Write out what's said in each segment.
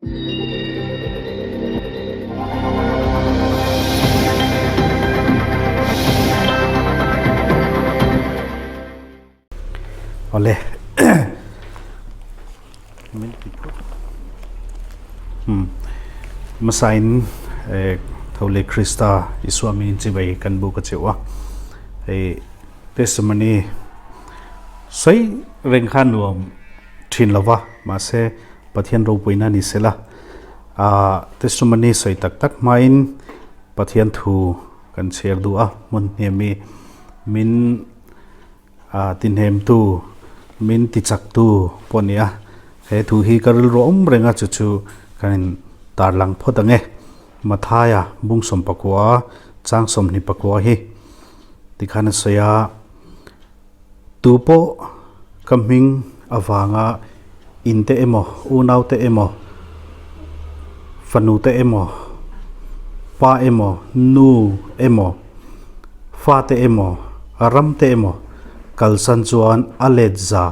Awle hmasain Thole Krista Isua min chibai kan buk a cheuh a hei testimony sawi reng kha nuam thin lova mahse Pathian ropuina ni sela testimony sawi tak tak hmain Pathian thu kan chhiar duh a hmun hniam i min Tinhemtu, min tichaktu pawh a ni a, he thu hi ka rilru awm reng a, chu chu kan in tarlang phawt ang e. Mathaia bung sawmpakua, chang sawmhnih pakua hi tikhan a sawi a, Tu pawh ka hming avanga in te emaw, unau te emaw, fanu te emaw, pa emaw, nu emaw, fa te emaw, ram te emaw kalsan chuan a let za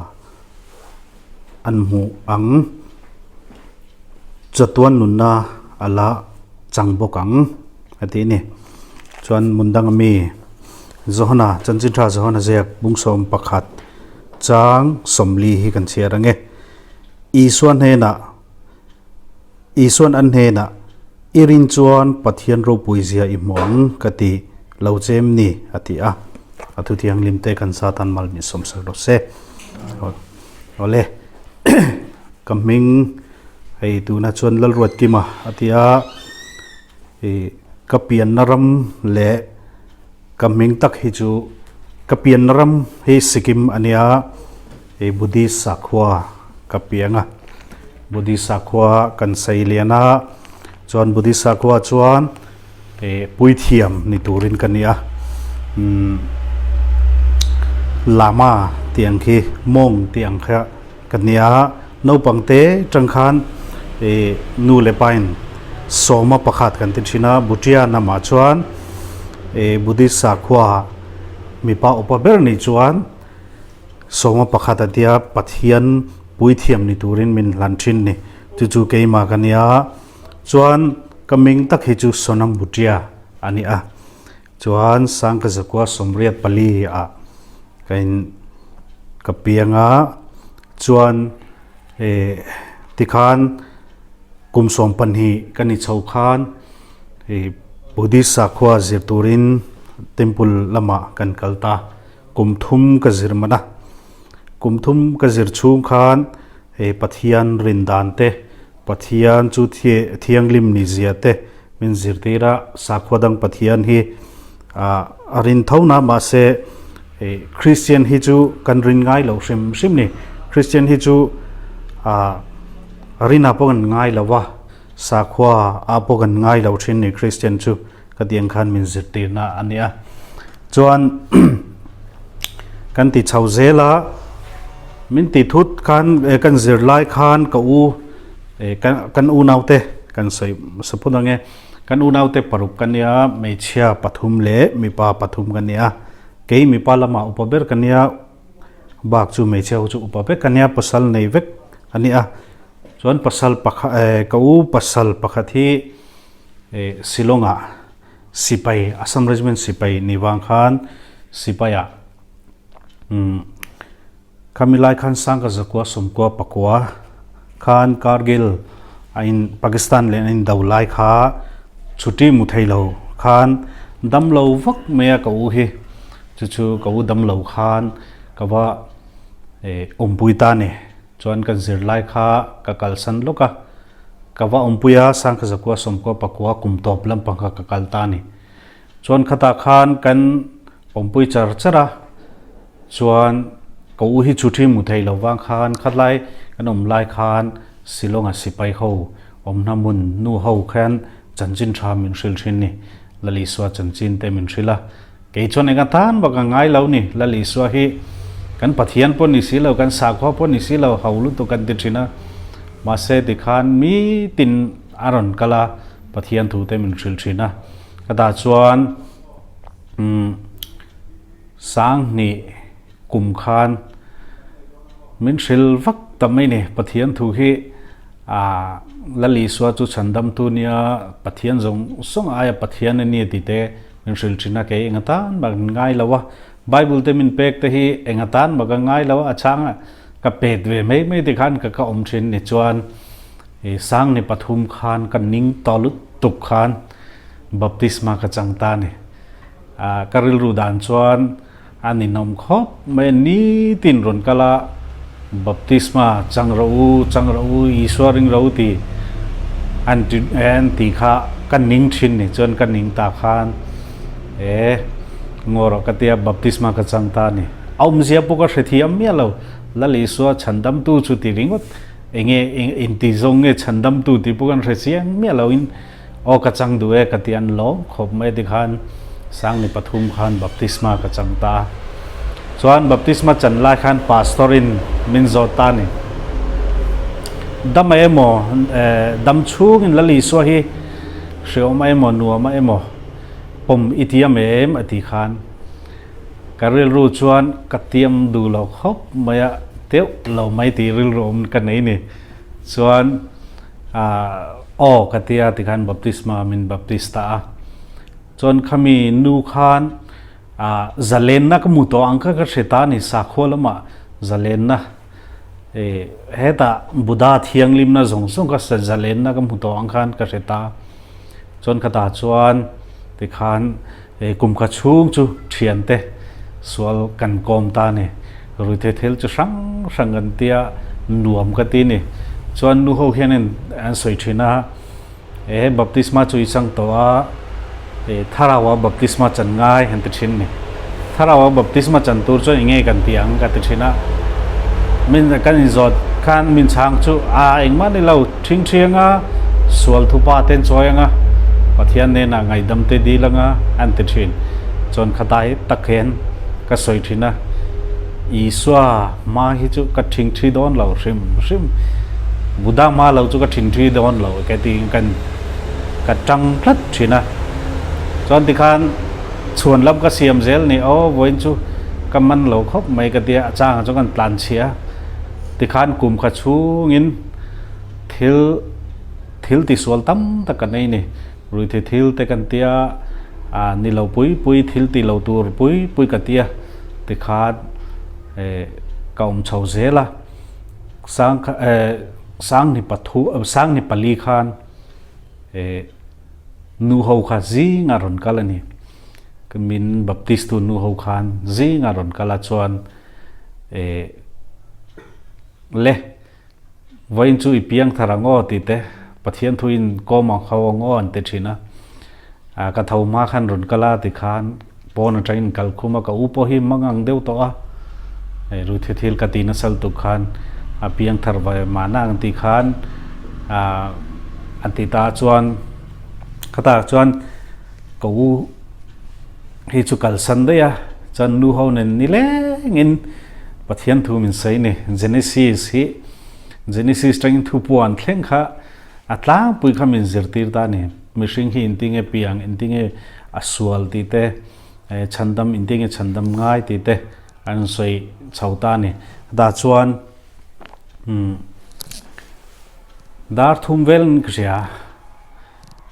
an hmuh ang. Chatuan nunna a la chang bawk ang a tih a ni. Chuan hmun danga mi Johana, Chanchin Tha Johana ziak bung 11 chang 40 hi kan chhiar ang e. Isua hnenah, Isuan an hnenah, I rin chuan Pathian ropui zia i hmu ang ka ti lo chem ni a ti a. A thuthianghlim te kan Satan mal min sawmsak rawh se. Awle. Ka hming hei tuna chuan Lalruatkima a ti a, ih ka pianna ram leh ka hming tak hi chu ka pianna ram hi Sikkim a nia, ih Buddhist sakhua ka piang a, Buddhist sakhua kan sei lian a, chuan Buddhist sakhua chuan ih puithiam ni turin ka ni a, umm Lama tih ang khi Mong tih ang kha. Ka nia, naupang te tang khan i nu leh pa in sawma pakhat kan ti thin a, Bhutia namah chuan i Buddhist sakhua mipa upa ber nih chuan sawma pakhat a tia Pathian puithiam ni turin min hlan thin ni. Chu chu keimah ka nia, chuan ka ming tak hi chu Sonam Bhutia a ni a. Chuan Sangkazakua 84 ah ka in ka piang a, chuan eh tikhan kum 12 ka ni chho khan eh Buddhist sakhua zir turin temple lamah kan kal ta, kum thum ka zir man a, kum thum ka zir chhung khan eh Pathian rin dan te, Pathian chu thianghlim ni zia te min zirtir a, sakhua dang Pathian hi a rin tho na mahse Christian hi chu kan rin ngai lo hrim hrim ni. Christian hi chu a rina pawh kan ngai lo a, sakhua a pawh kan ngai lo thin ni Christian chu ka tih ang khan min zirtir na a nia. Chuan kan ti chho zel a, min ti thut khan kan zir lai khan ka u kan unaute kan sawi saphun ang e, kan unaute paruk ka nia, hmeichhia pathum leh mipa pathum ka nia, kei mipa lamah upa ber ka nia, bak chu hmeichhia ho chu upa vek ka nia, pasal nei vek a ni a, chuan pasal pakhat ka u pasal pakhat hi Shillong ah sipai Assam Regiment sipai ni vang khan sipai ah khami lai khan sangka zakua sawmkua pakua khan Kargil a in Pakistan leh an in do lai kha chhuti mu thei lo khan dam lo vak mai a ka u hi chu chu ka u dam lo khan ka va awmpui ta ni chuan kan zir lai kha ka kalsan lawk a. Ka va awmpui a, Sangkha zakua sawmkua pakua kum tawp lampang kha ka kal ta a ni. Chuan khatah khan kan awmpui char char a, chuan ka u hi chhuthi hmu thei lo vang khan khatlai kan awm lai khan Shillong-a sipai ho awmna hmun nu ho khan chanchin tha min hrilh thin ni. Lal Isua chanchin te min hrilh a, kei chuan eng atan bak a ngai lo ni. Lal Isua hi kan Pathian pawh ni si lo, kan sakhua pawh ni si lo, ho lutuk kan ti thin a. Mahse tikhan mi tin a rawn kal a, Pathian thu te min hrilh thin a. Ka dah chuan umm Sanghnih kum khan min hrilh vak ta mai ni. Pathian thu hi ah. Lal Isua chu chhandamtu nia Pathian zawng zawng aia Pathian a ni tih te min hrilh thin a, kei enga tan mah kan ngai lo a, Bible te min pek te hi enga tan mah ka ngai lo a, a chhang ka pet ve mai mai te khan ka ka awm thin ni chuan i sangni pathum khan ka ning tawh lutuk khan baptisma ka chang ta a ni. Ka rilru dan chuan a ninawm khawp mai a, nitin rawn kal a baptisma chang rawh u, chang rawh u, Isua ring rawh u ti an ti an ti kha ka ning thin ni chuan ka ning ta khan e ngaw rawh ka tia baptisma ka chang ta a ni. A awmzia pawh ka hrethiam miah lo, Lal Isua chhandamtu chu ti ringawt. Enge inti zawng nge chhandamtu tih pawh kan hre chiang miah loin aw ka chang duh e ka ti an lawm khawp mai tikhan Sangni pathum khan baptisma ka chang ta a. Chuan baptisma chan lai khan pastor in min zawt ta a ni. Dam a emaw dam chhungin Lal Isua hi hreawm a emaw nuam a emaw pawm i tiam em a ti khan Ka rilru chuan ka tiam duh lo khawp mai a, teuh lo mai tih rilru awm ka nei ni. Chuan aw ka tia tikhan baptisma min baptist ta a. Chuan khami nu khan zalenna ka hmu tawh ang kha ka hre ta ni, sakhua lamah zalenna hetah Buddha thianghlimna zawng zawng kha zalenna ka hmu tawh ang khan ka hre ta. Chuan khatah chuan tikhan Kum kha chhung chu thiante sual kan kawm ta ni. Ruithei thil chu hrang hrang kan tia nuam ka ti ni. Chuan nu ho hianin an sawi thin a, e baptisma chu i chang tawh a, e thlarau a baptisma chan ngai han ti thin ni. Thlarau a baptisma chan tur chuan enge kan ti ang ka ti thin a. Min kan inzawt khan min chhang chu a engmah ni lo Ṭhing ṭhianga sual thupa ten chawi anga Pathian hnenah ngaihdam te dil anga an ti ṭhin. Chuan khatai tak hian ka sawi ṭhin a, Isua hma hi chu ka ṭhing ṭhi dawn lo hrim hrim, Buddha hma lo chu ka ṭhing ṭhi dawn lo ka tiin kan ka ṭang tlat ṭhin a. Chuan tikhan chhuan lam ka siam zel ni aw vawiin chu ka man lo khawp mai ka tia a changah chuan kan tlan chhia tikhan kum kha chhungin Thil thil tisual tam tak kan ei ni. Ruithei thil te kan tia, ah ni lo pui pui thil ti lo tur pui pui ka tia tikhan eh ka awm chho zel a. Sang eh sangni pathu sangni pali khan eh nu ho kha zingah rawn kal a ni. Min baptist tu nu ho khan zingah rawn kal a chuan eh le. Vawiin chu i piang thar ang aw tih te, Pathian thuin kawm ang ho ang aw an ti thin a. Ka tho hma khan rawn kal a tikhan pawn atangin kal khum a, ka u pawh hi mang ang deuh tawh a. Hei Ruthi thil ka ti nasal tuk khan a piang thar ve mahna ang tih khan an ti ta chuan khatah chuan ka u hi chu kalsan daih a, chuan nu ho nen nilengin Pathian thu min sawi ni. Genesis hi Genesis tangin thu puan thleng kha a tlangpui kha min zirtir ta ni. Mihring hi intinge piang, intinge a sual tih te, chhandam intinge chhandam ngai tih te an sawi chho ta ni. Dah chuan dar thum vel in ka hria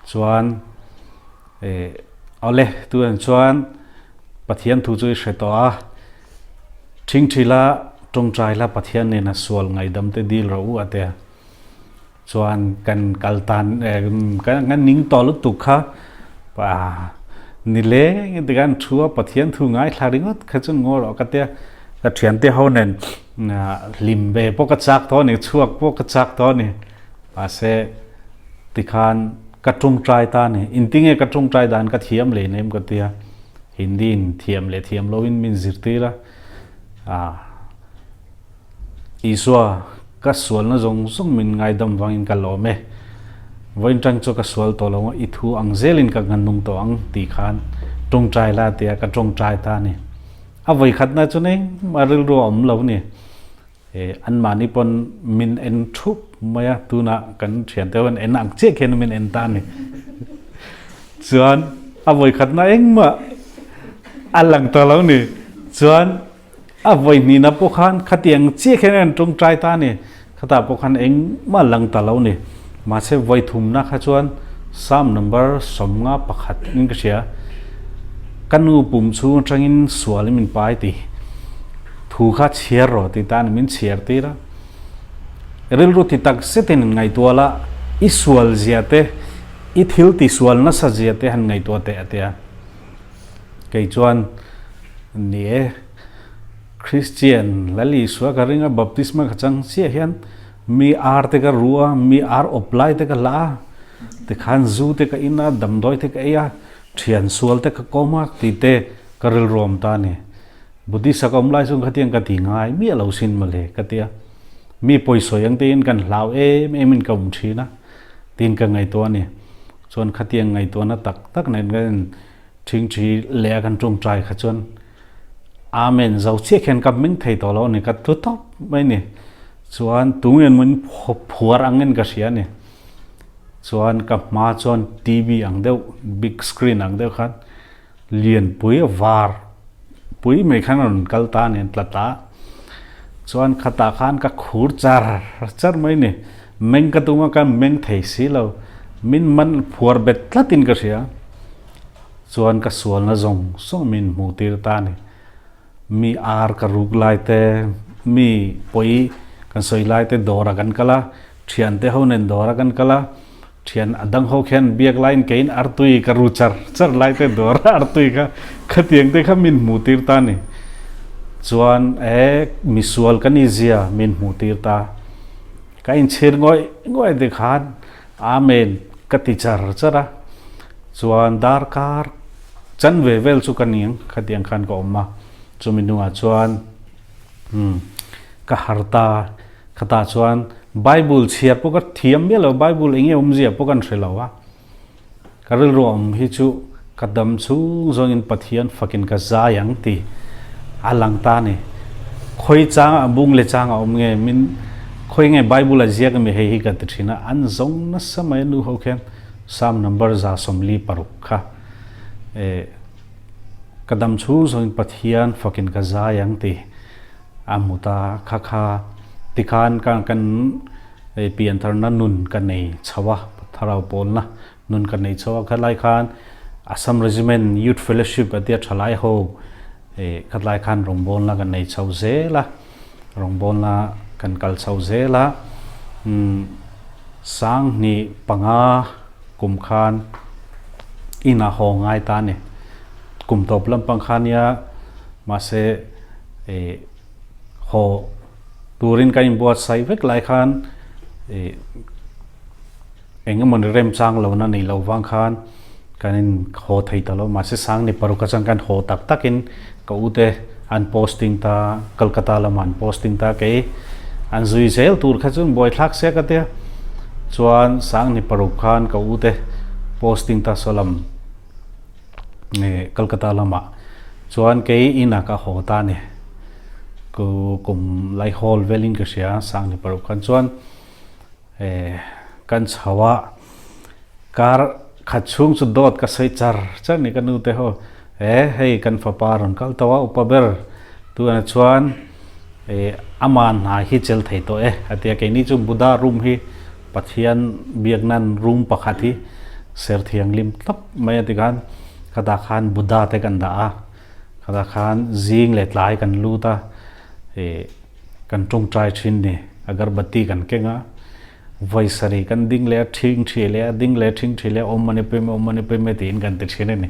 chuan awle tunah chuan Pathian thu chu i hre tawh a. Ṭhingṭhi la, ṭawngṭai la Pathian nena sual ngaidam te dil rawh u a tia. Chuan kan kal tan kan ning tawh lutuk kha ni leng in tikhan thu a Pathian thu ngaithla ringawt kha chu ngaw rawh ka tia. Ka ṭhiante ho nen hlim ve pawh ka chak tawh a ni, chhuak pawh ka chak tawh a ni. Mahse tikhan ka ṭawngṭai ta a ni. Engtinge ka ṭawngṭai dan ka thiam leh nem ka tia. Hindi in thiam leh thiam lo in min zirtir a, ah Isua ka sualna zawng zawng min ngaidam vangin ka lawm e, vawiin tang chu ka sual tawh lo i thu ang zelin ka nganung tawh ang tih khan tawngtai la tia ka tawngtai ta a ni. A vawikhatna chu engmah rilru a awm lo ni. E anmahni pawn min en thup mai a, tunah kan thiante ho hian en ang chiah khian min en ta a ni. Chuan a vawikhatna engmah a lang ta lo ni. Chuan a vawihnihna pawh khan khatiang chiah khian an tawngtai ta a ni. Khatah pawh khan engmah a lang ta lo ni. Mahse vawi thumna kha chuan Psalm number 51 in ka hria, Ka nu pum chhung atangin sual in min pai tih thu kha chhiar rawh tih tan min chhiar tir a. Rilru ti tak zetin in ngaihtuah la, i sual zia te, i thil ti sual nasa zia te han ngaihtuah teh a ti a. Kei chuan, Ni e, Christian Lal Isua ka ring a, baptisma ka chang chiah hian mi ar te ka ru a, mi ar awp lai te ka hlah a, tikhan zu te ka in a, damdawi te ka ei a, thian sual te ka kawm a tih te ka rilruam ta a ni. Buddhist a ka awm lai chuan khatiang ka ti ngai miah lo sin mawle ka ti a, mi pawisawi ang tein kan hlau em em in ka awm thin a tiin ka ngaihtuah a ni. Chuan khatiang ngaihtuahna tak tak nen kan in Thingthi leh a kan tawngtai kha chuan Amen zo chiah khian ka meng thei tawh lo a ni, ka tlu tawp mai a ni. Chuan tungin min phuar angin ka hria a ni. Chuan ka hma chuan TV ang deuh, big screen ang deuh khan lianpui var pui mai khan a rawn kal ta a ni, an tla ta a. Chuan khatah khan ka khur char char mai a ni. Meng ka tum a, ka meng thei si lo. Min man phuar bet tlatin ka hria. Chuan ka sualna zawng zawng min hmuh tir ta a ni. Mi ar ka ruk lai te, mi pawi kan sawi lai te dawr ah kan kal a, thian te ho nen dawr ah kan kal a, thian a dang ho khian biak laiin keiin artui ka ru char char lai te dawr a artui kha khatiang te kha min hmuh tir ta a ni. Chuan e misual ka ni zia min hmuh tir ta. Ka inchhir ngawih ngawih tikhan Amen ka ti char char a, chuan darkar chanve vel chu ka ning khatiang khan ka awm a, chumi hnungah chuan umm ka har ta, khatah chuan Bible chhiar pawh ka thiam miah lo, Bible eng nge awmzia pawh kan hre lo a, ka rilru a awm hi chu ka dam chhung zawngin Pathian fakin ka zai ang tih a lang ta a ni. Khawi changa bung leh changa awm nge min khawi nge Bible a ziak ami hei hi ka ti thin a, an zawng nasa mai a nu ho khian Psalm number 146 kha eh ka dam chhung zawngin Pathian fakin ka zai ang tih a hmu ta kha kha tikhan ka kan piantharna nun ka nei chho a, thlarau pawlna Nun ka nei chho a, khatlai khan Assam Regiment Youth Fellowship a tia thalai ho khatlai khan rawngbawlna kan nei chho zel a, rawngbawlna kan kal chho zel a, Sanghnih panga kum khan inah haw ngai ta a ni. Kum tawp lampang kha nia mahse haw turin kan inbuatsaih vek lai khan Eng emaw ni remchang lohna nei lo vang khan kan in haw thei ta lo. Mahse Sangni paruk atang khan haw tak takin ka ute an posting ta, Kolkata lamah an posting ta kei an zui zel tur kha chuan buaithlak sia ka tia. Chuan Sangni paruk khan ka ute posting ta saw lam Kolkata lamah chuan kei inah ka haw ta a ni. Kum Laihawl velin ka hria Sangni paruk khan chuan. Kan chho a, kar khat chhung chu dawt ka sawi char char ni ka nu te ho, e hei kan fapa rawn kal tawh a upa ber tunah chuan e ama hna hi chel thei tawh e a ti a, keini chu Buddha room hi Pathian biak nan room pakhat hi ser thianghlim thlap mai a ti khan khatah khan Buddha te kan dah a, khatah khan zing leh tlai kan lut a e. Kan tawngtai thin ni, agarbati kan keng a, vawi sarih kan ding leh a, thing thi leh a, ding leh thing thi leh a, awm ani pawimawh, awm ani pawimawh tiin kan ti thin a ni.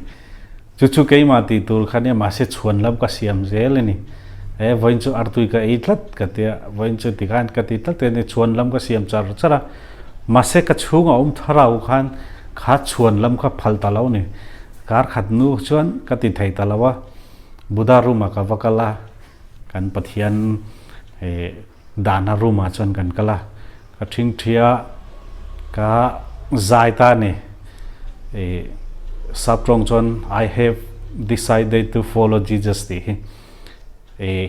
Chu chu keimah tih tur kha nia, mahse chhuan lam ka siam zel a ni. E, vawiin chu artui ka ei tlat ka ti a, vawiin chu tikhan ka ti tlat a ni, chhuan lam ka siam char char a, mahse ka chhungah awm tharau khan kha chhuan lam kha phal ta lo a ni. Kar khat nu chuan ka ti thei ta lo a, Buddha room ah ka va kal a, Kan Pathian dahna room ah chuan kan kal a, ka thingthi a, ka zai ta a ni. Sap tawng chuan I have decided to follow Jesus tih hi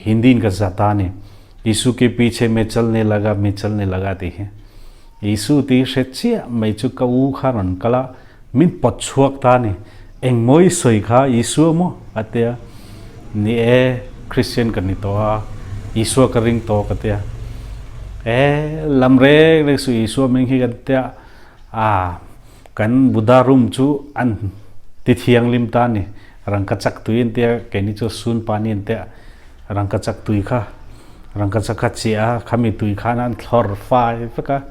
Hindi in ka za ta a ni. Isu ke piche me chalne laga, me chalne laga tih hi. Isu tih hre chiah mai chu ka u kha rawn kal a, Min pawt chhuak ta a ni. Engmaw i sawi kha Isua maw? a ti a. Ni e, Kristian ka ni tawh a, Isua ka ring tawh ka ti a. E, lam reng reng suh Isua hming hi ka ti a. A kan Buddha room chu an ti thianghlim ta a ni. Rangkachak tui an tia, keini chu sun pani an tia. Rangkachak tui kha, rangkachak kha chiah a, khami tui khan an thlawr fai vek a,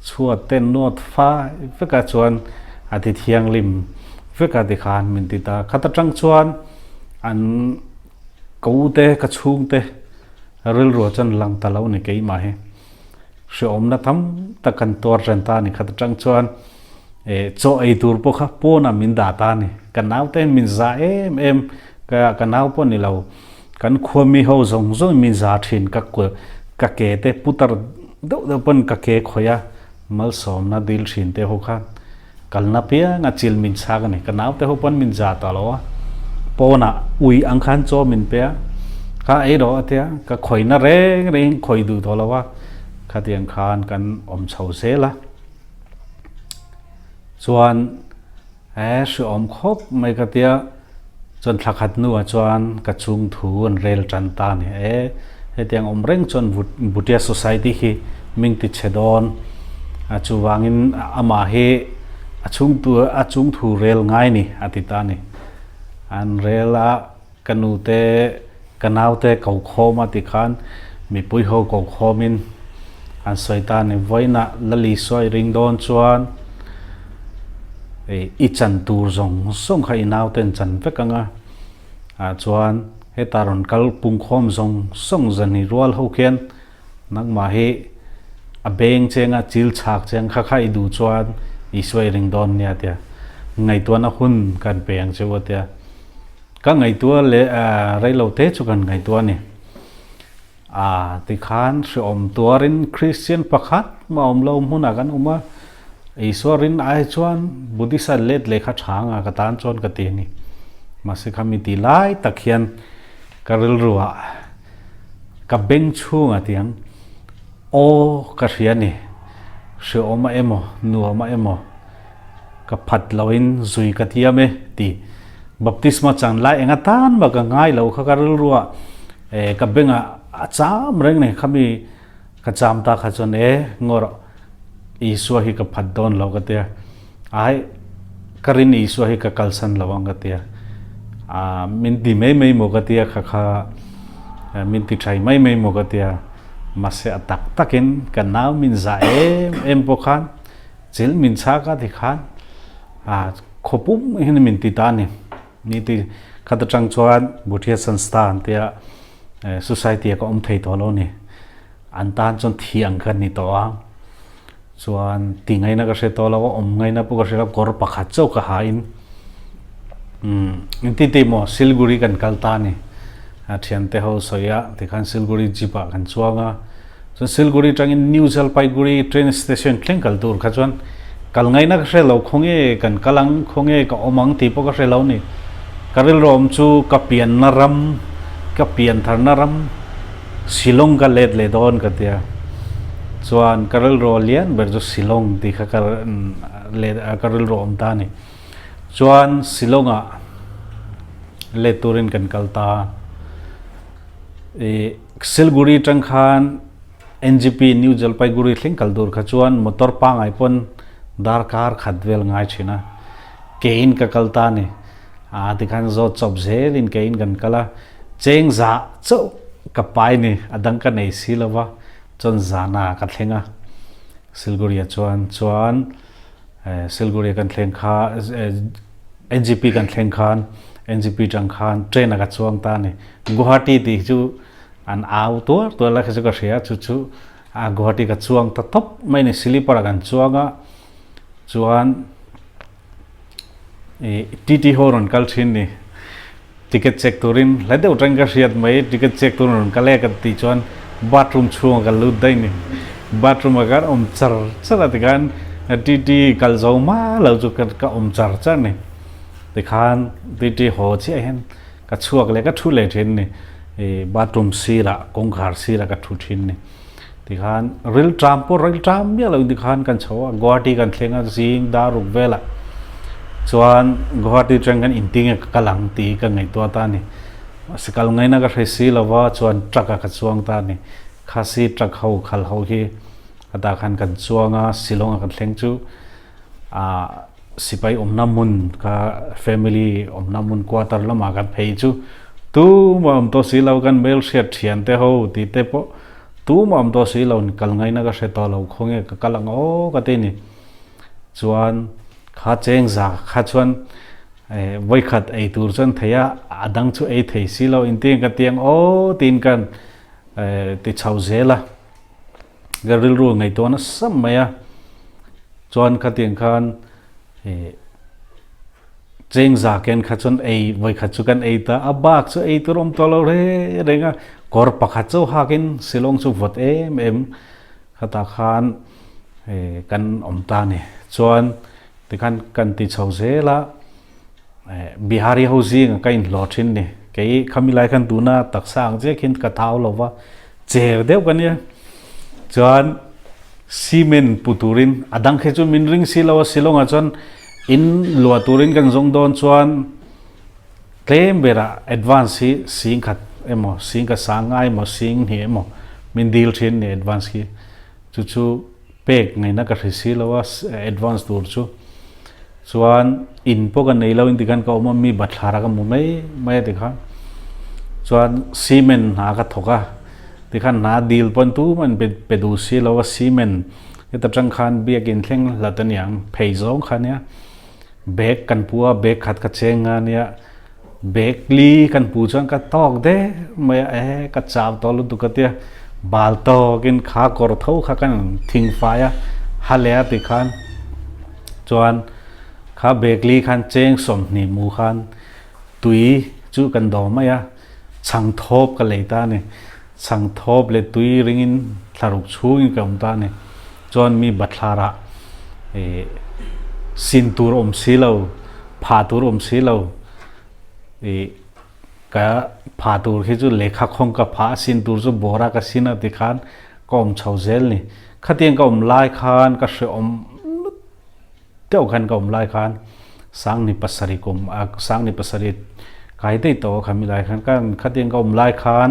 chhuat te nuat fai vek a chuan a ti thianghlim vek a tikhan min ti ta. Khat atang chuan an ka u te, ka chhung te rilru chuan lang ta lo a ni keimah hi. Hrehawmna tam tak kan tuar ṭan ta a ni. Khat aṭang chuan chaw ei tur pawh kha pawnah min dah ta a ni. Ka naute hian min za em em, ka ka nau pawh ni lo, kan khua mi ho zawng zawngin min za ṭhin. Ka ka ke te putar deuh deuh pawn ka ke khawih a, malsawmna dil ṭhin te ho khan kalna piang a chil min chhak a ni. Ka naute ho pawn min za ta lo a, pawnah ui ang khan chaw min pe a, kha ei rawh a tia, ka khawihna reng rengin khawih duh tawh lo a, khatiang khan kan awm chho zel a. Chuan he hriawm khawp mai ka tia, chuan thla khat hnuah chuan ka chung thu an rel tan ta a ni. E hetiang awm reng chuan Bhutia Society hi ming ti chhe dawn a chuvangin amah hi a chung tu a chung thu rel ngai ni a ti ta a ni. An rel a ka nu te ka nau te ko khawm a ti khan mipui ho ko khawmin an sawi ta a ni. Vawiinah Lali sawi ring dawn chuan i chan tur zawng zawng kha i nau ten chan vek ang a. Ah chuan heta rawn kal pungkhawm zawng zawng zan hi rual ho khian nangmah hi a beng cheng a chil chhak cheng kha kha i duh chuan Isua i ring dawn nia tia ngaihtuahna hun kan pe ang cheu a tia ka ngaihtuah leh reilo te chu kan ngaihtuah a ni. Ah tikhan hreawm tuarin Kristian pakhat mah awm lo hmunah kan awm a Isua rin ai chuan Buddhist a let leh kha tha anga ka tan chuan ka ti a ni. Mahse kha mi ti lai tak hian ka rilru ah ka beng chhungah tiang aw ka hria a ni. Hreawm a emaw nuam a emaw ka phat loin zui ka tiam e ti. Baptisma chan lai enga tan mah ka ngai lo kha ka rilru ah ka bengah a cham reng nei khami Ka cham ta kha chuan e ngawr Isua hi ka phat dawn lo ka tia. Ai ka rin Isua hi ka kalsan lo ang ka tia. A min ti mai mai maw ka tia kha kha min ti thai mai mai maw ka tia. Mahse a tak takin ka nau min za em em pawh khan chil min chhak a ti khan a khawpum hian min ti ta a ni. Ni ti khat atang chuan Bhutia Sanstha an tia Society a ka awm thei tawh lo ni. An tan chuan thi ang kha ni tawh a. Chuan ti ngaihna ka hre tawh lo a, awm ngaihna pawh ka hre lo, kawr pakhat chauh ka ha in. Umm engti tih maw Silguri kan kal ta a ni. A thiante ho sawi a, tikhan Silguri jeep ah kan chuang a. Chuan Silguri atangin New Jalpaiguri train station thleng kal tur kha chuan kal ngaihna ka hre lo, khawnge kan kal ang, khawnge ka awm ang tih pawh ka hre lo ni. Ka rilruawm chu ka pianna ram, ka piantharna ram Shillong ka let leh dawn ka tia. Chuan ka rilruaw lian ber chu Shillong tih kha ka let ka rilruawm ta a ni. Chuan Shillong-ah let turin kan kal ta. Ih Silguri atang khan NGP New Jalpaiguri thleng kal tur kha chuan motor pangai pawn darkar khat vel ngai thin a, kein ka kal ta a ni. Aa tikhan zawt chawp zelin kein kan kal a, cheng zah chauh ka pai ni, a dang ka nei si lo va, chuan zana ka thleng a. Silguri-ah chuan chuan Silguri-ah kan thleng kha NGP kan thleng khan NGP tang khan train-ah ka chuang ta a ni. Guwahati tih chu an au tuar tuar lai kha chu ka hria chu chu a Guwahati ka chuang ta tawp mai ni sleeper ah kan chuang a chuan ih TT ho rawn kal thin ni ticket check turin hlai deuh tang ka hriat mai ticket check turin rawn kal e ka tih chuan bathroom chhungah ka lut daih ni bathroom ah khan awm char char a tikhan TT kal zo hma lo chu ka awm char char ni tikhan TT haw chiah hian Ka chhuak leh ka thu leh thin ni. I bathroom sirah kawngkhar sirah ka thu thin ni. Tikhan rilṭam pawh rilṭam miah lo tikhan kan chho a, Guwahati kan thleng a zing dar ruk velah chuan Guwahati atang kan inting a ka kal ang tih ka ngaihtuah ta a ni. Mahse kal ngaihna ka hre si lo va chuan truck ah ka chuang ta a ni. Khasi truck ho khal ho hi a tah khan kan chuang a, Shillong ah kan thleng chu. Ah sipai awmna hmun kha family awmna hmun quarter lamah kan phei chu tumah awm tawh si lo kan hmelhriat thian te ho tih te pawh tumah awm tawh si lo kal ngaihna ka hre tawh lo khawnge ka kal ang aw ka ti ni chuan kha cheng za kha chuan eh vawikhat ei tur chuan thei a a dang chu ei thei si lo inti ka ti ang aw tiin kan eh ti chho zel a. Ka rilru a ngaihtuah nasa mai a, chuan khatiang khan ih cheng za ken kha chuan ei vawikhat chu kan ei ta a, bak chu ei tur awm tawh lo reng reng a, kawr pakhat chauh hakin Shillong chu vawt em em khatah khan ih kan awm ta a ni. Chuan tikhan kan ti chho zel a, ih Bihari ho zingah ka inhlawh thin ni, kei khami lai khan tuna taksa ang chiah khin ka thau lo va, Cher deuh ka nia. Chuan cement pu turin a dang khi chu min ring si lo a Shillong ah chuan in luah turin kan zawng dawn chuan tlem berah advance hi sing khat emaw sing ka sang ngai emaw sing hnih emaw min dil thin ni advance khi chu chu pek ngaihna ka hre si lo a advance tur chu chuan in pawh ka nei lo in tikhan ka awm a mi bathlar a ka hmu mai mai a tikhan chuan cement hna ka thawk a tikhan hna dil pawn tuman pe pe duh si lo a cement heta tang khan biakin thleng hlat a niang phei zawng kha nia bag kan pu a bag khat ka cheng a nia bag li kan pu chuan ka tawk der mai a e ka chau tawh lutuk a tia bal tawkin kha kawr tho kha kan thing fai a ha leh a tikhan. Chuan kha Bekli khan cheng 20 mu khan tui chu kan dawh mai a, chhang thawp ka lei ta a ni. Chhang thawp leh tui ringin thlaruk chhungin ka awm ta a ni. Chuan mi bathlarah ih sin tur awm si lo, pha tur awm si lo ih ka pha tur khi chu lehkha khawng ka pha a, sin tur chu bawra ka sin a ti khan ka awm chho zel ni. Khatiang ka awm lai khan ka hrehawm lut deuh khan ka awm lai khan Sangni pasarih kum a Sangni pasarih kai daih tawh kha mi lai khan ka khatiang ka awm lai khan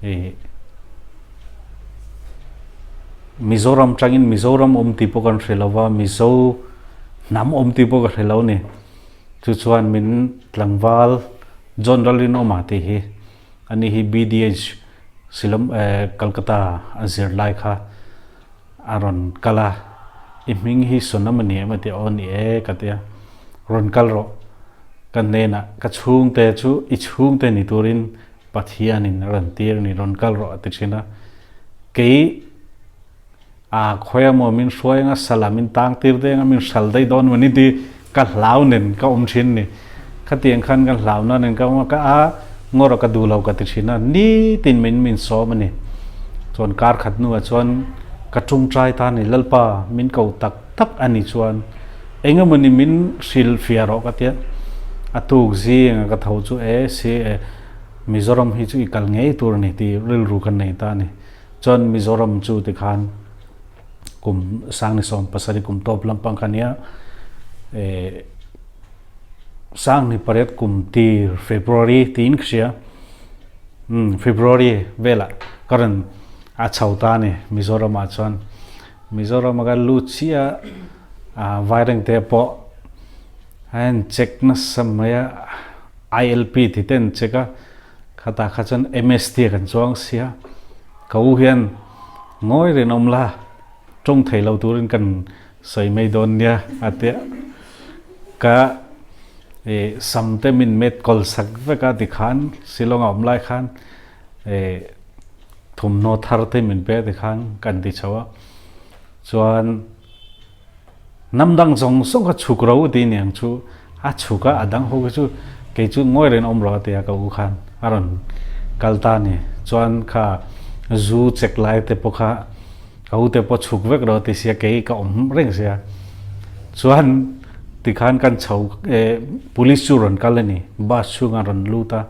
ih Mizoram tangin Mizoram awm tih pawh kan hre lo va Mizo hnam awm tih pawh ka hre lo a ni. Chu chuan min tlangval John Lalrinawma tih hi Ani hi BDH Silom Calcutta a zir lai kha a rawn kal a, i hming hi Sonam a ni em a ti a, aw ni e ka ti a, rawn kal rawh ka hnenah ka chhungte chu i chhungte ni turin Pathianin a rawn tir a ni, rawn kal rawh a ti thin a, kei A khawi a maw min hruai anga sala min tang tir deng a min hral daih dawn maw ni ti ka hlau nen ka awm thin ni. Khatiang khan ka hlau na nen ka awm a ka a ngawr a ka duh lo ka ti thin a nitin min min sawm a ni. Chuan kar khat hnuah chuan ka tawngtai ta ni Lalpa min ko tak tak a ni chuan engemaw ni min hrilh fiah rawh ka tia a tuk zing a ka tho chu e si e Mizoram hi chu i kal ngei tur a ni tih rilru ka nei ta a ni. Chuan Mizoram chu tikhan kum sangni 70 kum tawp lampang kha nia eh sangni pariat kum tir February tiin ka hria um February velah ka rawn a chho ta a ni Mizoram ah chuan Mizoram a ka lut chiah a Vairengte pawh a en check nasa mai a ILP tih te an check a. Khatah kha chuan MST a kan chuang sia, ka u hian ngawi rinawm la tawng thei lo turin kan sawi mai dawn nia a ti a, ka ih sam te min met kawl sak vek a tikhan Shillong a awm lai khan ih thawmhnaw thar te min pe a tikhan kan ti chho a, chuan Hnam dang zawng zawng kha chhuk ro ti niang chu a chhuk a, a dang ho khi chu kei chu ngawi reng awm rawh a ti a ka u khan a rawn kal ta a ni. Chuan kha zu chek lai te pawh kha ka u te pawh chhuk vek rawh a ti sia kei ka awm reng sia. Chuan tikhan kan chho eh police chu rawn kal a ni bus chhungah rawn lut a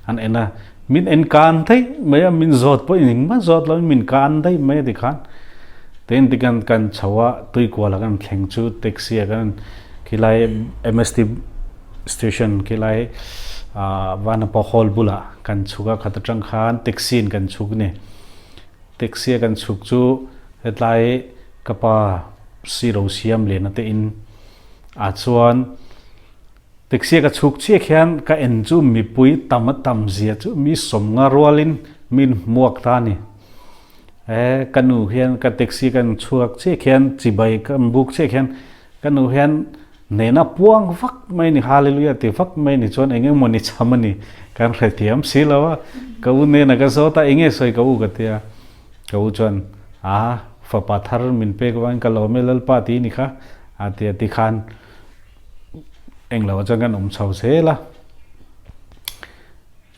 an en a min en kan daih mai a min zawt pawh engmah zawt lo in min kan daih mai a tikhan. Tin tikan kan chho a tuikual ah kan thleng chu taxi ah kan khilai MST station khilai ah Vanapa hall bulah kan chhuk a khat atang khan taxi in kan chhuk a ni. Taxi a kan chhuk chu hetlai ka pa Siro siam lena te in ah chuan taxi a ka chhuk chiah khian ka en chu mipui tam a tam zia chu mi sawmnga rualin min hmuak ta a ni. E ka nu hian ka taxi kan chhuak chiah khian chibai ka buk chiah khian ka nu hian nena puang vak mai ni hallelujah ti vak mai ni chuan eng emaw ni cham a ni kan hrethiam si lo a ka u nena ka zawt a enge sawi ka u ka tia. Ka u chuan, A, fapa thar min pek vangin ka lawm e Lalpa ti ni kha, a ti a ti khan englo ah chuan kan awm chho zel a.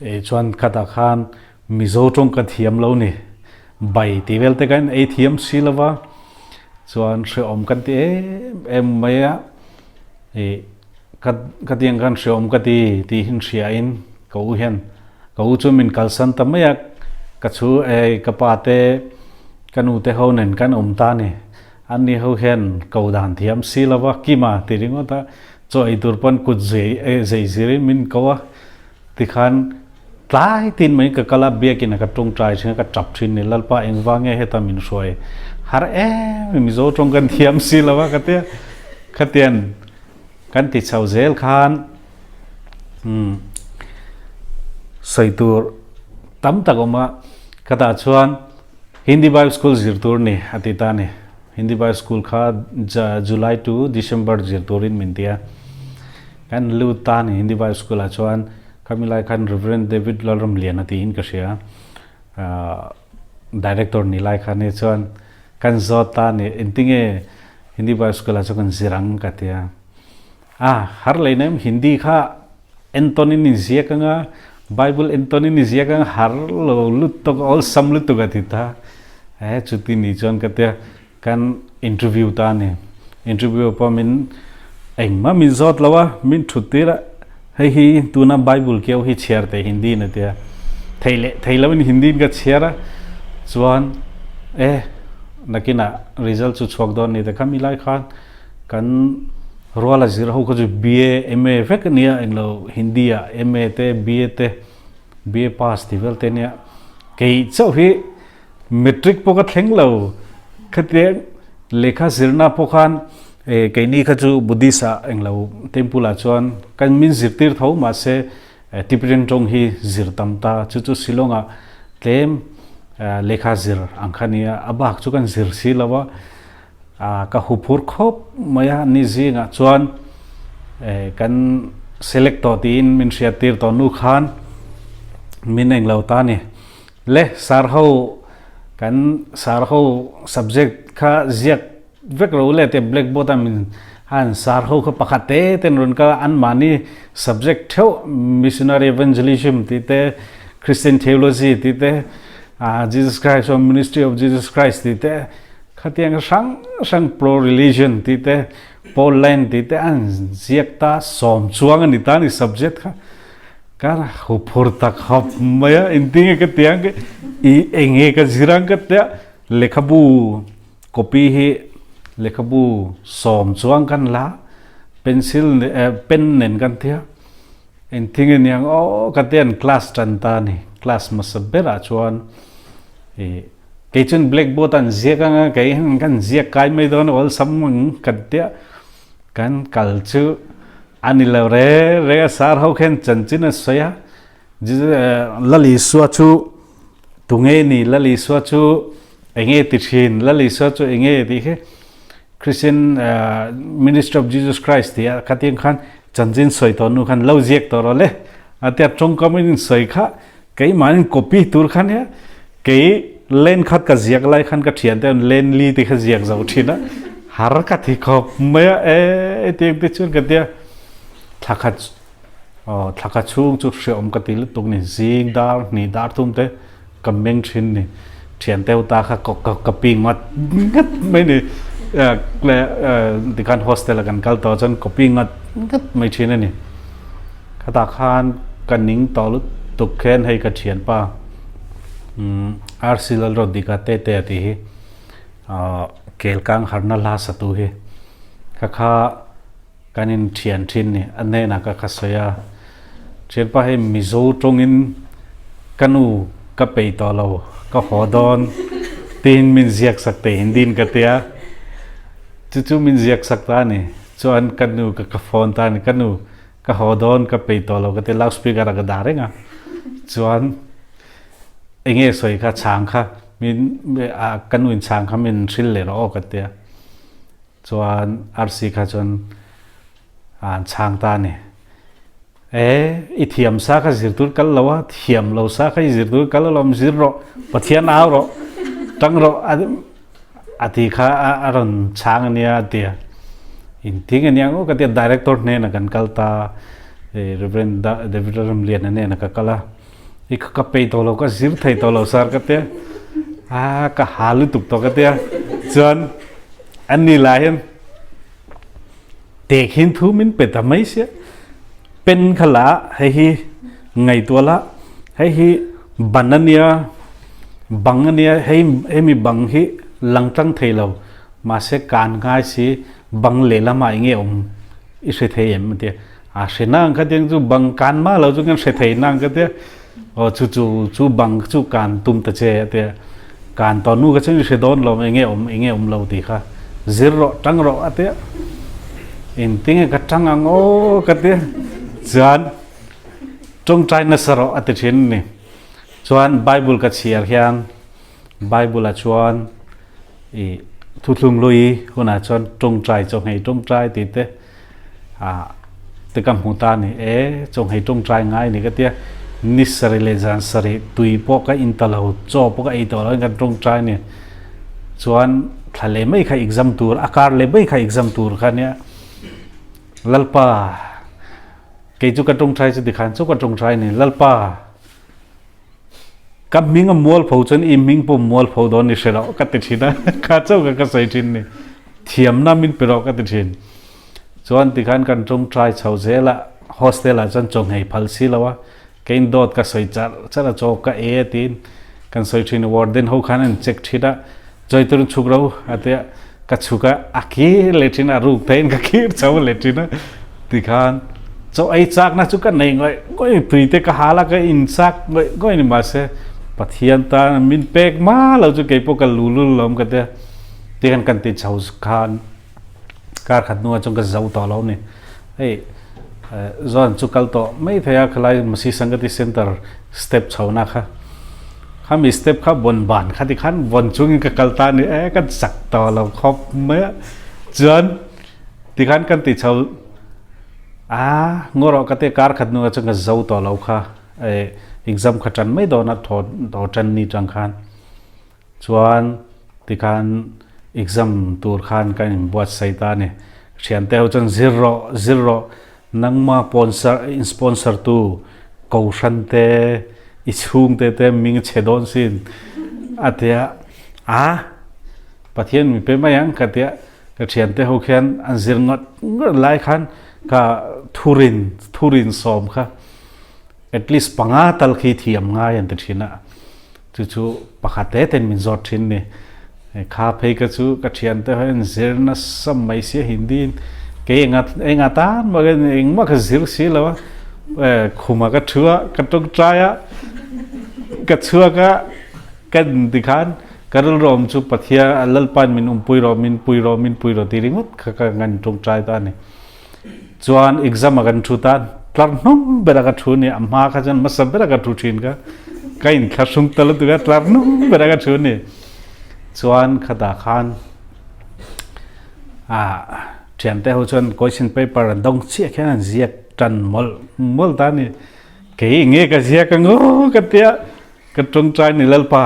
E chuan khatah khan Mizo tawng ka thiam lo ni, bai tih vel te khan ei thiam si lo va, chuan hrehawm kan ti em em mai a, e ka ka tiang khan hrehawm ka ti tih hin hria in ka u hian ka u chu min kalsan ta mai a, ka chhu ei ka pa te ka nu te ho nen kan awm ta ni, an ni ho hian ko dan thiam si lo va kima ti ringawt a, chaw ei tur pawn kut zei zei zir in min ko a, tikhan tlai tin mai ka kal a biakin a ka tawngtai thin a ka tap thin ni Lalpa engvang nge heta min hruai har em Mizo tawng kan thiam si lo a ka tia khatian kan ti chho zel khan umm sawi tur tam tak awm a khatah chuan Hindi Bible School zir tur ni a ti ta a ni Hindi Bible School kha July to December zir turin min ti a kan lut ta a ni Hindi Bible School ah chuan khami lai khan Reverend David Lalramliana tiin ka hria ahh Director ni lai khan hi chuan kan zawt ta a ni engtinge Hindi Bible School ah chuan kan zir ang ka ti a, a har lei nem Hindi kha entawn in inziak anga Bible entawn in inziak anga har lo lutuk awlsam lutuk a ti ta e chuti ni chuan ka tia kan interview ta a ni interview pawh min engmah min zawt lo a min thut tir a hei hi tuna Bible keu hi chhiar teh Hindi in a tia thei leh thei lo in Hindi in ka chhiar a chuan e nakinah result chu chhuak dawn ni te kha mi lai khan kan ruala zir ho kha chu BA MA vek a nia englo Hindi ah MA te BA te BA pass tih vel te a nia kei chauh hi matric pawh ka thleng lo khatiang lehkha zirna pawh khan eh keini kha chu Buddhist ah englo temple ah chuan kan min zirtir tho mahse Tibetan tawng hi zir tam ta chu chu Shillong ah tlem lehkha zir ang kha nia a bak chu kan zir si lo a ka hu phur khawp mai a ni zingah chuan kan select tawh tiin min hriat tir tawh nu khan min englo ta ni le sar ho kan sar ho subject kha ziak vek ro le te blackboard a min han sar ho kha pakhat te ten rawn kal a an mahni subject theuh missionary evangelism tih te Christian theology tih te ah Jesus Christ or ministry of Jesus Christ tih te khatiang hrang hrang pro religion tih te Poland tih te an ziak ta sawm chuang a ni ta ni subject kha ka huphur tak hawp mai a engtinge ka ti ang i enge ka zir ang ka tia lehkhabu Copy hi lehkhabu sawm chuang kan la, pencil pen nen kan tia, engthing a niang aw ka tia an class tan ta a ni, class hmasa berah chuan ih kei chuan blackboard ah an ziak anga kei hian kan ziak kai mai dawn a awlsam ang kan tia kan kal chu a ni lo reng reng a sar ho khian chanchin a sawi a. Lal Isua chu tunge ni? Lal Isua chu enge ti thin? Lal Isua chu enge tih hi Christian Ministry of Jesus Christ tih ah khatiang khan chanchin sawi tawh nu khan lo ziak tawh rawh le. A tia tawngkam in sawi kha keimahni copy tur kha nia kei len khat ka ziak lai khan ka thian te len li te kha ziak zo thin a har ka thi khawp mai a e tiang te chuan ka tia thla khat Aw thla ka chhung chu hreawm ka ti lutuk ni, zing dar hnih dar thum te ka meng thin ni, thian teu ta kha ka ka ka pi ngat ngat mai ni, tikhan hostel ah kan kal tawh chuan ka pi ngat ngat mai thin a ni. Khatah khan ka ning tawh lutuk khian hei ka thianpa RC Lalrodika Tete a tih hi Kelkang harna hla satu hi kha kha Kan in thian thin ni, a hnenah ka kha sawi a, thianpa hei Mizo tawngin ka nu ka pei tawh lo, ka haw dawn tiin min ziak sak teh Hindi in ka ti a. Chu chu min ziak sak ta a ni. Chuan ka nu ka ka phone ta a ni. Ka nu ka haw dawn ka pei tawh lo ka ti loud speaker ah ka dah reng a. Chuan enge sawi kha chhang kha min ka nu in chhang kha min hrilh leh rawh aw ka tia. Chuan arsi kha chuan an chhang ta a ni. E i thiam sa kha zir tur kal lo a, thiam lo sa kha i zir tur kal alawm zir rawh, Pathian au rawh, tang rawh a ti kha a rawn chhang a nia a ti a. Inting a nia ngawt ka ti a, director hnenah kan kal ta, Reverend David Ramliana hnenah ka kal a, i ka pei tawh lo, ka zir thei tawh lo sir ka ti a, a ka ha lutuk tawh ka ti a, chuan an ni lai hian Tehkhin thu min pe ta mai sia. Pen kha la hei hi ngaihtuah la, hei hi ban a nia, bang a nia, hei hemi bang hi lang tlang thei lo, mahse kan ngai si bang lehlamah eng nge awm i hre thei em a ti a. A hre nang kha tiang chu bang kan mah lo chu kan hre thei nang ka tia. Aw chu chu chu bang chu kan tum ta che a ti a. Kan tawh nu kha chuan i hre dawn lo eng nge awm eng nge awm lo tih kha zir rawh tang rawh a ti a. Engtinge ka tang ang aw ka ti a. Chuan tawngtai nasa rawh a ti thin a ni. Chuan Bible ka chhiar hian Bible ah chuan i thuthlung lui hunah chuan tawngtai chawnghei tawngtai tih te ah te ka hmu ta a ni. E chawnghei tawngtai ngai a ni ka tia ni sarih leh zan sarih tui pawh ka in ta lo chaw pawh ka ei tawh lo in kan tawngtai a ni. Chuan thla leh mai kha exam tur a kar leh mai kha exam tur kha nia Lalpa kei chu ka tawngtai chu tikhan chu ka tawngtai a ni Lalpa. Ka hming a mualpho chuan i hming pawh mualpho dawn i hre loh ka ti thin a, kha chauh kha ka sawi thin ni. Thiamna min pe rawh ka ti thin. Chuan tikhan kan tawngtai chho zel a, hostel ah chuan chawnghei phal si lo a, keiin dawt ka sawi char char a, chaw ka e tiin kan sawi thin. Warden ho khan an check thin a, chawi tur in chhuk ro a ti a, ka chhuk a, a kir leh thin a, a ruk theiin ka kir chho leh thin a. Tikhan chaw ei chakna chu ka nei ngawih ngawih, tui te ka hal a, ka in chak ngawih ngawih ni mahse Pathian tan min pek hma lo chu keipawh ka lu lul lo awm ka tia. Tikhan kan ti chho khan kar khat hnuah chuan ka zo tawh lo a ni. Hei zawn chu kal tawh mai thei a, khalai Masi Sangati Center step chhohna kha. Khami step kha vawn ban kha tikhan vawn chungin ka kal ta a ni e, ka chak tawh lo khawp mai a. Chuan tikhan kan ti chho a, ngaw rawh ka ti a, kar khat hnuah chuan ka zo tawh lo kha e, exam kha tan mai dawn a thaw thaw tan ni tang khan. Chuan tikhan exam tur khan kan inbuatsaih ta a ni. Thiante ho chuan zir rawh, zir rawh, nangma sponsor in sponsor tu kohhran te, i chhungte te ming chhe dawn sin a ti a, a Pathian min pe mai ang ka ti a, ka thiante ho khian an zir ngawt ngawt lai khan ka thurin thurin sawm kha at least panga tal khi thiam ngai an ti thin a. Chu chu pakhat te ten min zawt thin ni. Kha phei ka chu ka thian te hian zir nasa mai sia Hindi in kei enga enga tan mah khan engmah ka zir si lo a. Khuma ka thu a, ka tawngtai a, ka chhuak a, ka tikhan ka rilru awm chu Pathian Lalpain min umpui rawh, min pui rawh, min pui rawh ti ringawt kha ka ngan tawngtai ta a ni. Chuan exam a kan thu ta tlar hnung ber a ka thu ni a hma kha chuan hmasa ber a ka thu thin kha ka in thlahrung ta lutuk a tlar hnung ber a ka thu ni chuan khata khan a thian te ho chuan question paper an dawng chiah khian an ziak tan mawlh mawlh ta ni kei nge ka ziak angu ka tia ka tawngtai ni lalpa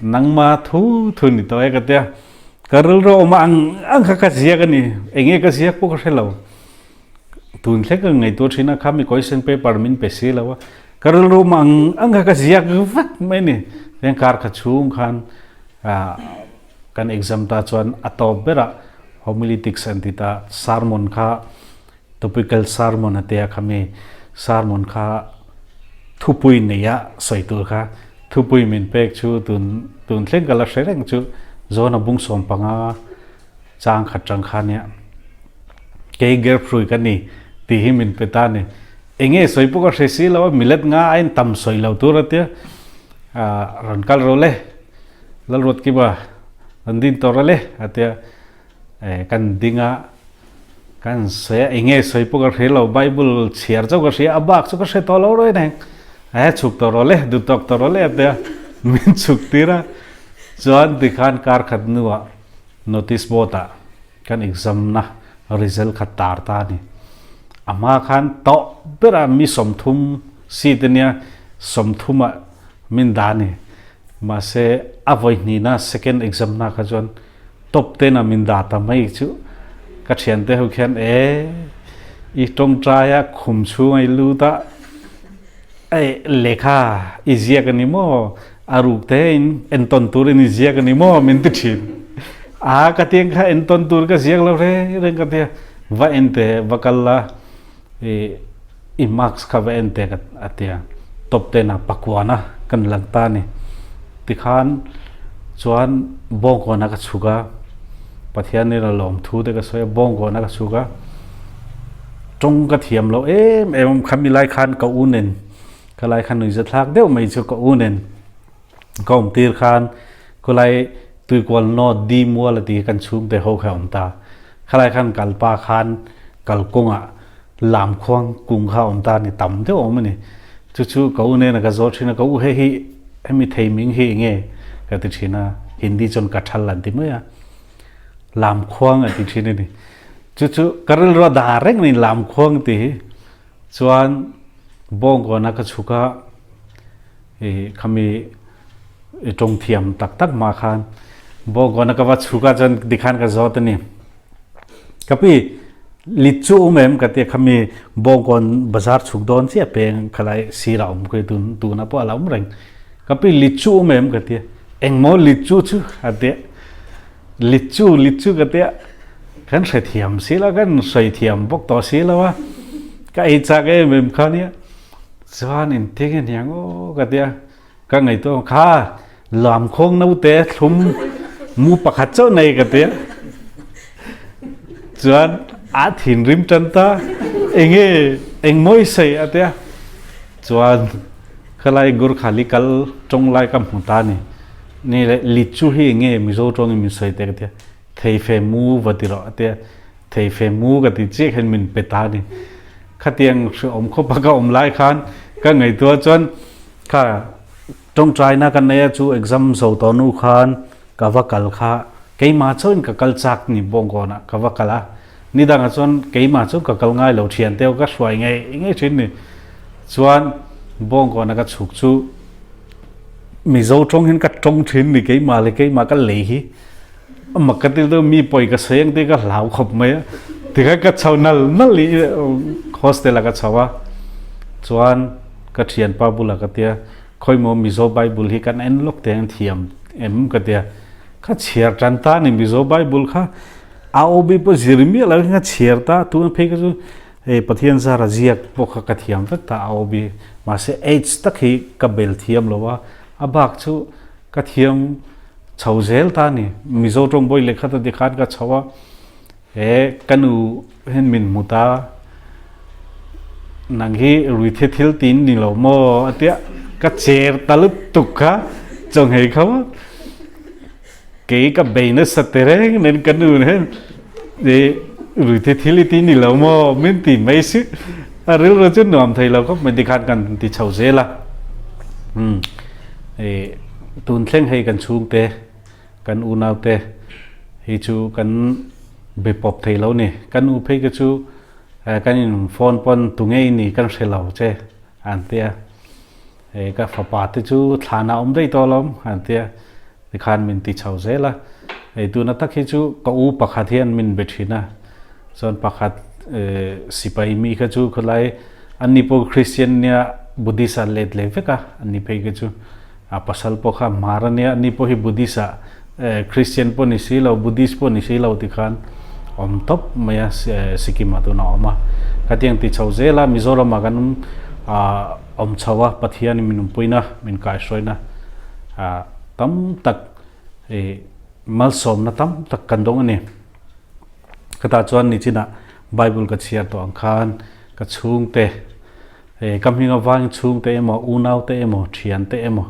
Nangma thu thu ni tawh e ka tia. Ka rilru awm ang ang kha ka ziak a ni. Enge ka ziak pawh ka hre lo. Tun thleng ka ngaihtuah thin a, khami question paper min pe si lo a. Ka rilru awm ang ang kha ka ziak vek mai a ni. Chuan kar kha chhung khan kan exam ta chuan a tawp berah homiletics an ti ta, sermon kha Topical sermon a tia khami sermon kha thupui neia sawi tur kha thupui min pek chu tun tun thleng ka la hre reng chu Zona bung 15 chang khat tang kha nia kei Gerfrui ka ni tih hi min pe ta ni enge sawi pawh ka hre si lo a milet nga a in tam sawi lo tur a tia rawn kal ro le Lalruatkiba rawn din tawh ro le a tia. Kan ding a, kan sawi a, enge sawi pawh ka hre lo, Bible chhiar chauh ka hria, a bak chu ka hre tawh lo reng reng. He chhuk tawh rawh le, duhtawk tawh rawh le a ti a, min chhuk tir a. Chuan tikhan kar khat hnuah notice board ah kan exam na result kha tar ta a ni. A hma khan tawh berah mi 30 seat a nia, 30 ah min dah a ni. Mahse a vawi hnihna second exam na kha chuan top ten a min dah ta mai chu ka thiante ho khian e i tawngtai a khum chhung a i lut a e lehkha i ziak a ni maw a ruk te in entawn tur in i ziak a ni maw min ti thin a ka tiang kha entawn tur ka ziak lo reng reng ka tia va en te va kal la i i marks kha va en te ka a tia top ten ah pakuana kan lang ta a ni tikhan chuan bawngkawn a ka chhuk a Pathian in a lawm thu te ka sawi a bawngkawn a ka chhuk a tawng ka thiam loh em em khami lai khan ka u nen ka lai khan nuihza thlak deuh mai chu ka u nen ka awm tir khan khulai tuikual nawt di mual a ti kan chhungte ho kha a awm ta khalai khan kalpa khan kalkawngah lamkhuang kung kha awm ta ni tam deuh awm a ni. Chu chu ka u nena ka zawh thin a, ka u hei hi hemi thei ming hi enge ka ti thin a, Hindi chuan ka thal an ti mai a, lamkhuang a ti thin a ni. Chu chu ka rilru a dah reng a ni lamkhuang tih hi. Chuan bawngkawn a ka chhuk a, i khami i tawng thiam tak tak mah khan bawngkawn a ka va chhuk a chuan tikhan ka zawt a ni. Ka pi, lit chu um em ka tia khami Bawngkawn bazar chhuk dawn chiah peng khalai sir a awm khi tun tuna pawh a la awm reng. Ka pi lit chu um em ka tia engmaw lit chu chu a tia lit chu lit chu ka tia kan hre thiam si lo kan sawi thiam bawk tawh si lo a ka ei chak em em kha nia chuan engtin nge niang aw ka tia Ka ngaihtuah kha lamkhawng naute thlum mu pakhat chauh nei ka tia. Chuan a thinrim tan ta enge engmawi sei a tia. Chuan khalai Gurkhali kal tawng lai ka hmu ta ni. Ni le lichu hi enge Mizo tawngin min sawi te ka tia. Thei fe mu va ti rawh a tia. Thei fe mu ka ti chiah khan min pe ta ni. Khatiang hreawm khawp a ka awm lai khan ka ngaihtuah chuan Kha tawngtaina ka nei a chu exam zo tawh nu khan ka va kal kha keimah chuan ka kal chak ni Bawngkawnah ka va kal a, nidangah chuan keimah chu ka kal ngai lo thian te ka hruai ngei ngei thin ni. Chuan Bawngkawnah ka chhuk chu Mizo tawng hian ka tawng thin ni keimah leh keimah ka lei hi mak ka ti deuh mi pawi ka sawi ang tih ka hlau khawp mai a tikhan ka chho nal nal i hostel ah ka chho a chuan ka thianpa bulah ka tia khawimaw Mizo Bible hi kan en lawk teh ang thiam em ka tia ka chhiar tan ta ni Mizo Bible kha AOB pawh zir miah lo hian ka chhiar ta tuna phei kha chu hei Pathian zara ziak pawh kha ka thiam vek ta AOB mahse H tak hi ka bel thiam lo a a bak chu Ka thiam chho zel ta ni. Mizo tawng bawi lehkhat a ti khan ka chho a, he ka nu hian min hmu ta, nang hi ruithe thil tin ni lo maw a tia, ka cher ta lutuk kha chawnghei kha maw kei ka bei nasa te reng nen ka nu hian i ruithe thil i ti ni lo maw min ti mai si, a rilru chu nuam thei lo khawp mai tikhan kan ti chho zel a. Umm. I tun thleng hei kan chhungte, kan unaute hi chu kan be pawp thei lo ni. Kan u phei kha chu kan in phone pawn tu ngei ni kan hre lo che an ti a. Ka fapa te chu thlan ah awm daih tawh alawm an ti a. Tikhan min ti chho zel a. Hei tuna tak hi chu ka u pakhat hian min be thin a. Chuan pakhat sipai mi kha chu khawlai Anni pawh Christian nia Buddhist ah let leh vek a, anni phei kha chu a pasal pawh kha Hmar a nia, anni pawh hi Buddhist ah Christian pawh ni si lo, Buddhist pawh ni si lo ti khan awm tawp mai a, Sikkim ah tun a awm a. Khatiang ti chho zel a, Mizoram ah kan awm chho a, Pathian in min awmpuina, min kaihhruaina tam tak malsawmna tam tak kan dawng a ni. Khatah chuan nichinah Bible ka chhiar tawh ang khan ka chhungte, ka hming avangin chhungte emaw, unaute emaw, thiante emaw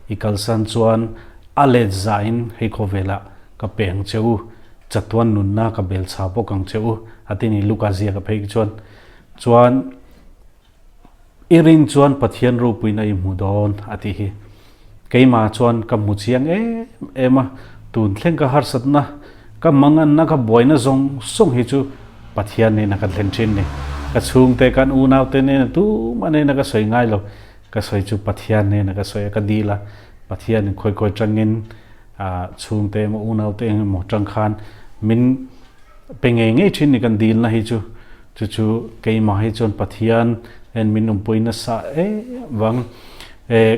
i kalsan chuan a let zahin hei khawvelah ka peng che u Chatuan nunna ka bel chha bawk ang che u, a ti ni Luka ziaka phei khi chuan. Chuan i rin chuan Pathian ropuina i hmu dawn, a ti hi. Keimah chuan ka hmu chiang em em a, tun thleng ka harsatna, ka manganna, ka buaina zawng zawng hi chu Pathian nena ka thlen thin ni. Ka chhungte, kan unaute nena tumah nena ka sawi ngai lo. Ka sawi chu Pathian nena ka sawi a, ka dil a, Pathianin khawi khawi tangin chhungte emaw unaute emaw tang khan min pe ngei ngei thin ni kan dilna hi chu. Chu chu keimah hi chuan Pathian en min awmpui nasa em vang.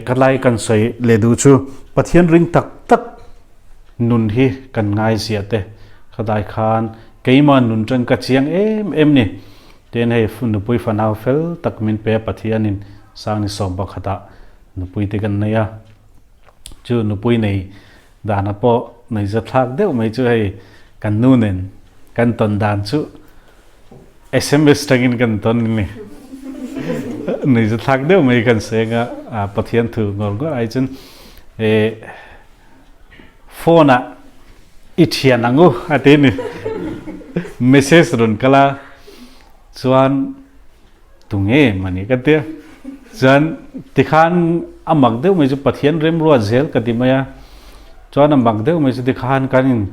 Ka lai kan sawi leh duh chu Pathian ring tak tak nun hi kan ngai ziah te. Khadai khan keimah nun tang ka chiang em em ni. Tin hei nupui fanau fel tak min pe a Pathianin sang ni sawm pakhatah nupui te kan nei a. Chu nupui nei dana pawh nei zathlak deuh mai chu hei kan nu nen kan tawn dan chu sms tangin kan tawn ni. Nei zathlak deuh mai kan seng a Pathian thu ngawr ngawr ai chuan phone ah i thian ang u a ti ni. Message rawn kal a chuan tunge mani ka tia. Chuan tikhan a mak deuh mai chu Pathian remruat zel ka ti mai a. Chuan a mak deuh mai chu tikhan kan in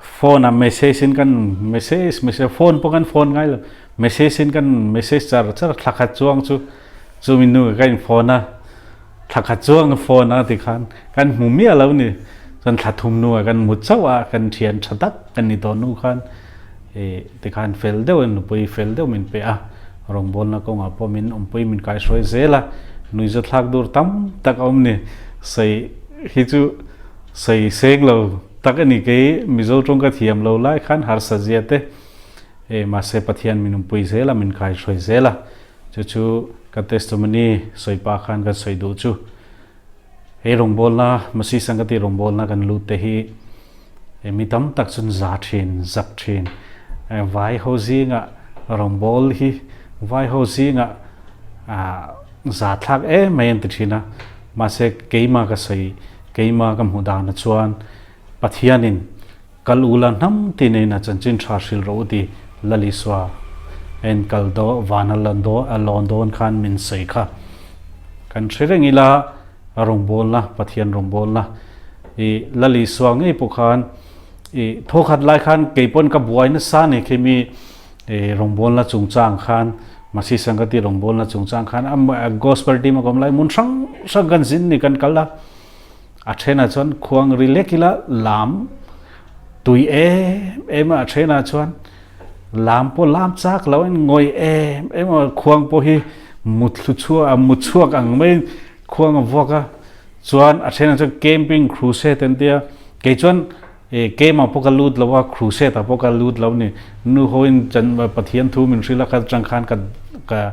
phone a message in kan message message phone pawh kan phone ngai lo message in kan message char char thla khat chuang chu chumi nu ka in phone a thla khat chuang phone a tikhan kan hmu miah lo ni. Chuan thla thum nu ah kan mu chauh a kan thian tha tak kan ni tawh nu khan e tikhan fel deuh in nupui fel deuh min pe a rawngbawlna kawngah pawh min awmpui min kaihruai zel a nuihza thlak dur tam tak a awm ni sawi hi chu sawi seng lo tak a ni kei Mizo tawng ka thiam lo lai khan harsa zia te e mahse Pathian min awmpui zel a min kaihruai zel a chu chu ka testimony sawi pah khan kan sawi duh chu. Hei rawngbawlna, Masi Sangati rawngbawlna kan lut te hi mi tam tak chuan za thin, zak thin. Vai ho zingah rawngbâwl hi vai ho zingah za thlak em mai an ti thin a. Mahse keimah ka sawi, keimah ka hmuh danah chuan Pathianin kal ula hnam ti neiin a chanchin tha hrilh rawh u ti Lal Isua en kal daw vana a lawn dawn khan min sawi kha. Kan hre reng ila rawngbawlna, Pathian rawngbawlna i Lal Isua ngei pawh khan i thawkhat lai khan kei pawn ka buai nasa ni khi mi rawngbawlna chungchang khan Masi Sangati rawngbawlna chungchang khan a gospel team a kawm lai hmun hrang hrang kan zin ni kan kal a. A thenah chuan khuang ri lek ila lam tui em em a, a thenah chuan lam pawh lam chak lo in ngawi em em a, khuang pawh hi mutthlu chhuak mut chhuak ang mai khuang a vuak a, chuan a thenah chuan camping crusade an tia, kei chuan e camp ah pawh ka lut lo a, crusade ah pawh ka lut lo a ni, nu ho in chan Pathian thu min hrilh a kha atang khan ka ka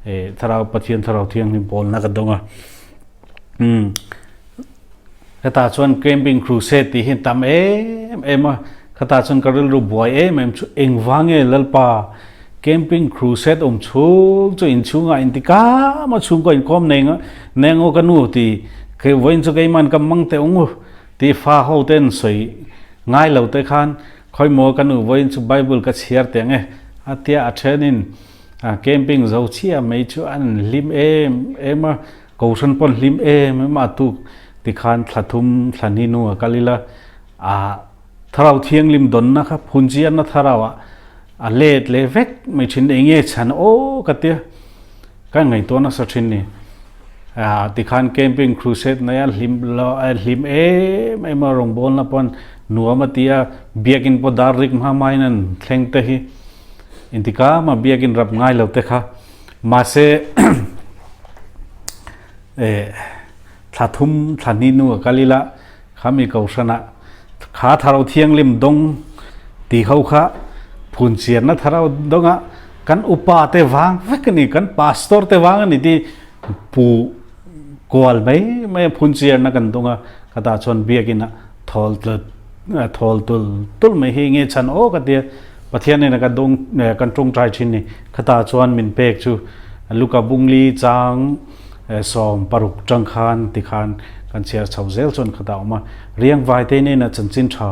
e thlarau Pathian thlarau thianghlim pawlna ka dawng a. Umm hetah chuan camping crusade tih hi tam em em a, khatah chuan ka rilru buai em em chu engvang nge Lalpa camping crusade awm chhung chu inchhungah inti kam a chhungkaw inkhawm nei nga nei angaw ka nu ti kei vawiin chu keiman ka mang teh ung u tih fa ho ten sawi ngai lo te khan khawimaw ka nu vawiin chu bible ka chhiar teh ang e a tia a thenin camping zo chiah mai chu an hlim em em a. Kohhran pawn hlim em em a tuk tikhan thla thum thla hnih hnungah kal ila a thlarau thianghlim dawnna kha phunchianna thlarau ah a let leh vek mai thin eng nge chhan aw ka tia ka ngaihtuah nasa thin ni ah tikhan camping crusade nei a hlim lo a hlim em em a rawngbawlna pawn nuam a tia biakin pawh dar rik hma hma in an thleng te hi intika mah biakin rap ngai lo te kha. Mahse thla thum thla hnih hnu a kal ila khami kohhranah kha tharau thianghlim dawng tih ho kha phun chianna tharau dawnga kan upa te vang vek a ni kan pastor te vang a ni tih pu kual mai mai a phun chianna kan dawng a khatah chuan biakina thawl thawl tul tul mai hi nge chhan aw ka tia Pathian in a ka dawng kan tawngtai thin ni khatah chuan min pek chu Luka bungli chang 60 tang khan tikhan kan chhiar chho zel chuan khatah awm a riang vai te nena chanchin tha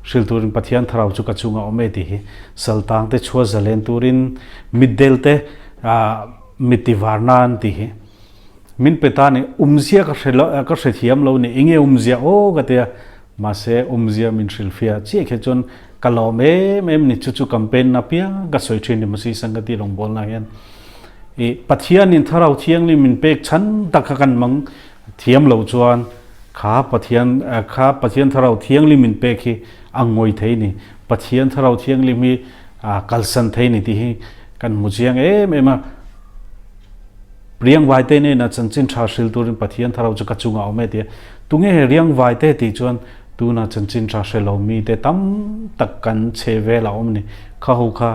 Hril turin Pathian Thlarau chu ka chungah awm e tih hi saltang te chhuah zalen turin mitdel te mit ti var nan tih hi min pe ta ni. Umzia ka hre lo ka hre thiam lo ni enge umzia aw ka tia mahse umzia min hrilhfiah chiah khe chuan ka lawm em em ni chu chu campaign na piang ka sawi thin ni Masi Sangati rawngbawlna hian i Pathianin Thlarau Thianghlim min pek chhan tak kha kan mang thiam lo chuan Kha Pathian, kha Pathian Thlarau Thianghlim in pek hi a ngawi thei ni. Pathian Thlarau Thianghlim hi kalsan thei ni tih hi kan hmu chiang em em a. Riangvai te nena chanchin tha hril turin Pathian Thlarau chu ka chungah a awm e ti a. Tunge he riangvai te tih chuan tuna chanchin tha hre lo mi te tam tak kan chhe vel a awm ni. Kha ho kha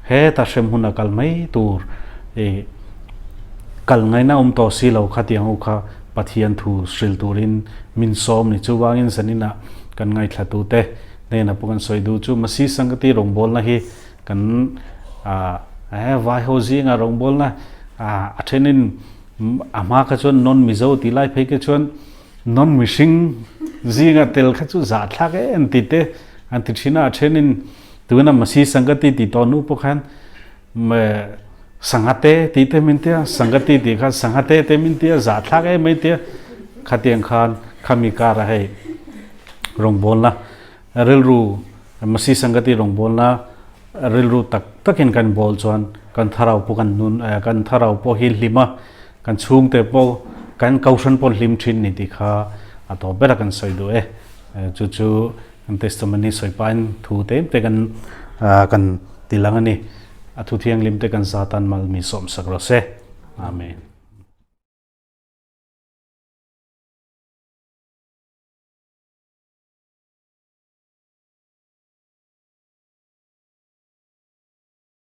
heta hrem hun a kal mai tur kal ngaihna awm tawh si lo kha tiang ho kha Pathian thu hril turin min sawm ni. Chuvangin zaninah kan ngaithlatute hnenah pawh kan sawi duh chu Masi Sangati rawngbawlna hi kan vai ho zinga rawngbawlna a thenin a hma kha chuan non Mizo tih lai phei kha chuan non mihring zinga tel kha chu zahthlak em tih te an ti thin a, a thenin tuna Masi Sangati tih tawh nu pawh khan Sangate tih te min tia, Sangati tih kha Sangate te min tia, zahthlak em mai tia khatiang khan khami kara hei rawngbawlna rilru Masi Sangati rawngbawlna rilru tak takin kan bawl chuan kan tharau pawh kan nun kan tharau pawh hi hlim a, kan chhungte pawh kan kohhran pawh hlim thin ni tih kha a tawp ber a kan sawi duh e. Chu chu Kan testimony sawi pahin thu te te kan kan ti lang a ni. A thu thianghlim te kan zatan mal mi sawmsak rawh se. Amen.